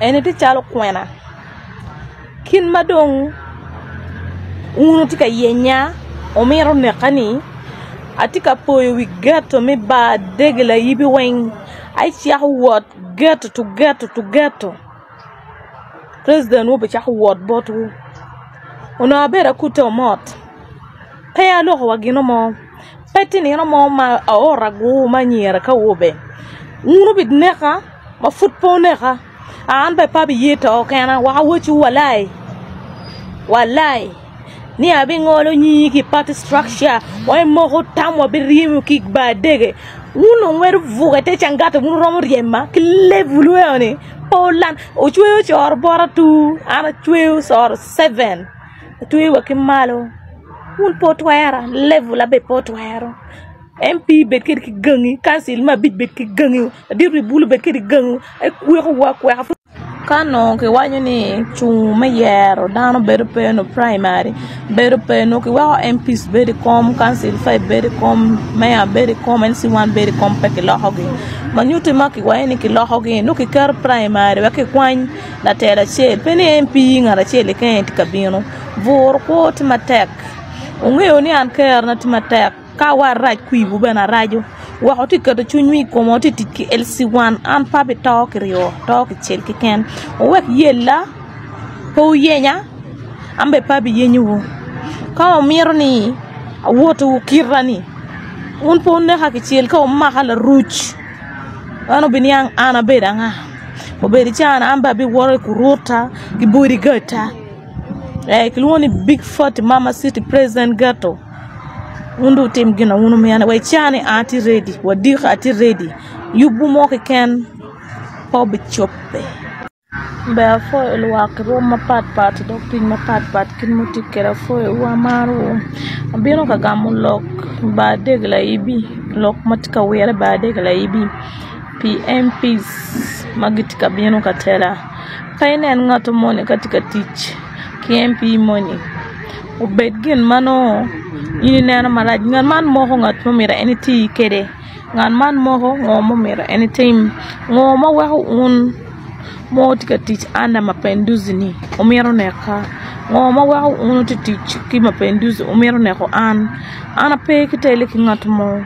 Eni tye calo kwena kit ma dong wun wutye ka yenya wumito neka-ni atye ka poyo wi geto me bar dege layibi weng acako wot geto to geto to geto president wu obicako wot botwu onongo abedo akute mot pe aloko wa gin mo. Pe tye nino mo ma aoro agur me anyira ki awobe wun wubineka ma pud pe wuneka an bene pe abiye to kena wek awacciwu walai walai ni abingolo nyingi ki i party structure wa imoko tam wabiryemo ki i bar dege wun dong wero buke i te cangati wun wuromo ryema ki lebwu eno-ni pe wulan ocweyo coro bota tur an acweyo coro ceven atweyo wa ki malo. Wun pe wutwera, level bene pe wutwero, MP bed kwede ki gangi, kancil me abic bed ki gangi, ladit wi bulu bed kwede ki gangi, ekwekowu akweka. Ka onongo kiwaco ni cung me yero dano bedo pe nyo primary bedo pe nongo kiweko MPs bedo i kom, kancil five bedo i kom, meya bedo i kom, LC1 bedo i kom pe kilokogi ma nyutti ma kiwaco ni kilokogi nongo kiketo primary wek kikwany latel acel pe ni MP ngat acel keken tye ka bino. Bur kwo tye matek wungeyo ni an kerona tye matek ka wa arac kwiwu bene araco wek wutye ka keto cwinywu i koma wutye ka tic ki LC1 an pe abito kiryo ato kicel keken wuwek yella pe wuyenya an bene pe abiyenyowu ka wumito ni awotwu kita-ni wun pe wuneka kicel ka wumaka laruc en wubiniang an abedo anga obedo caa ni an bene abiwoto i kuruta ki bodigadta. Kilwongo ni big 40 mama city president ghetto wun dong wutim gin ma wun wumito wa i caa ni an atye ready wa diki atye ready yubwu mo keken pe obicobbe. Ber apwoyo lwak rwom mapatpat dog tic mapatpat kit ma wutye kwede apwoyowu amarowu abino ka gamo lok i bar dek laibi lok ma tye ka wire i bar dek laibi pi MPs ma gitye ka bino ka tela. Ka inen ngat moni ka tye ka tic ki MP moni obed gin ma nongo in ineno marac ngat man moko ngat ma myero en eti kwede ngat man moko ngo ma myero en etim ngo ma weko wun ma wutye ka tic under mapenduzi ni wumito neka ngo ma weko wun wutye ka tic ki mapenduzi wumito neko an an ape ki tele ki ngat mo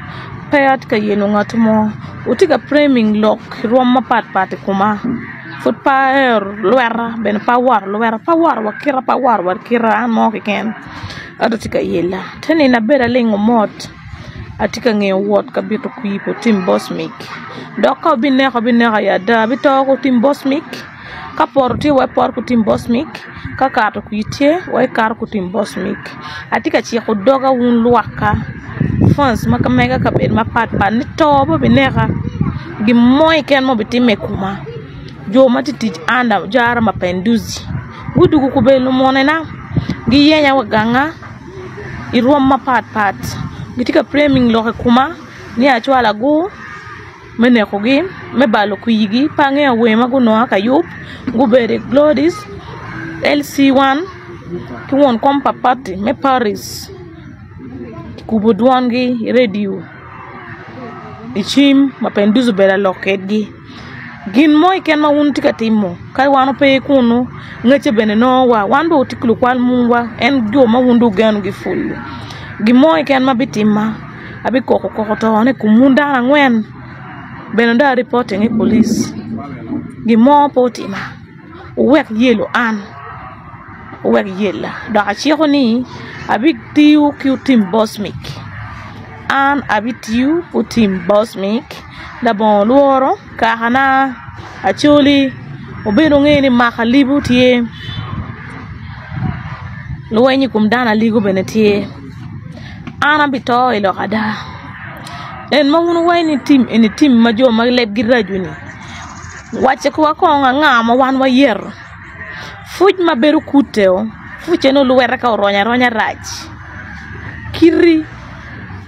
pe atye ka yelo ngat mo wutye ka framing lok i rwom mapatpat i koma. Pud pe ahero lweta bene pe aworo lweta pe aworo wa kita pe aworo wa kita an mo keken ento tye ka yela te nino abedo alingo mot atye ka ngiyo wot ka bito kwir pa otim bocmic dok ka obineka obineka i ada abito ki otim bocmic ka poto tye wa ipoto ki otim bocmic ka kato kwir tye wa ikato ki otim bocmic atye ka ciko doga wun lwakka fans ma mega kabedo mapatpat ni to pe obineka gin mo keken ma obitimme i koma jo ma tye ka tic under jara mapenduzi gudwogo gubedo lumonena giyenya wa ganga i rwom mapatpat gitye ka framing lok i koma ni acwalo agur. me nekogi me balo kwirgi pe angeyo wer ma gunonga ka yub gubedo i Glodis LC1 ki won kom pa pati me Paris kikubo dwongi i redio i cim ma Penduzi obedo alok kwedgi gin mo keken ma wun wutye ka timo ka wan ope kunu ngecce bene nongo wa wan bene watye ki lukwal mungwa en jo ma wun dong wugenogi pul gin mo keken ma bitima. Abikoko koko tone i kom wun dano angwen bene dong aripoting i polic gin mo pe otima wuwek yelo an wuwek yela dok aciko ni abitiyo ki otim bocmic an abitiyo ki otim bocmic labongo lworo kakana acholi wubed wunge ni mako alibo tye lweny i kom dano aligo bene tye. An abito i lok ada. En ma wun wuwaco ni tim eni tim ma jo ma lebgi raco-ni, wacce wa kong anga ma wan wayero? Pwuc ma bedo kute-o, pwucce nongo lwete ka oronyo aronya rac. Kiti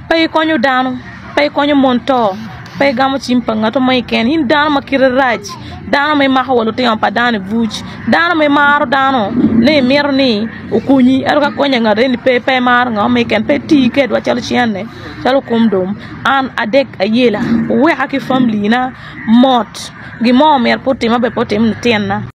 pe ikonyo dano, pe ikonyo mon to, pe igamo cim pa ngat mo keken, in dano ma kite rac, dano ma imako wa lutino pa dano i buc, dano ma imaro dano ni imito ni okonyi ento ka konya ngat eni pe pe maro ngo mo keken pe tii kedwa calo cene calo kom dong an adek ayela wuweka ki family na mot gin mo myero pe otima bene pe otim lutinna.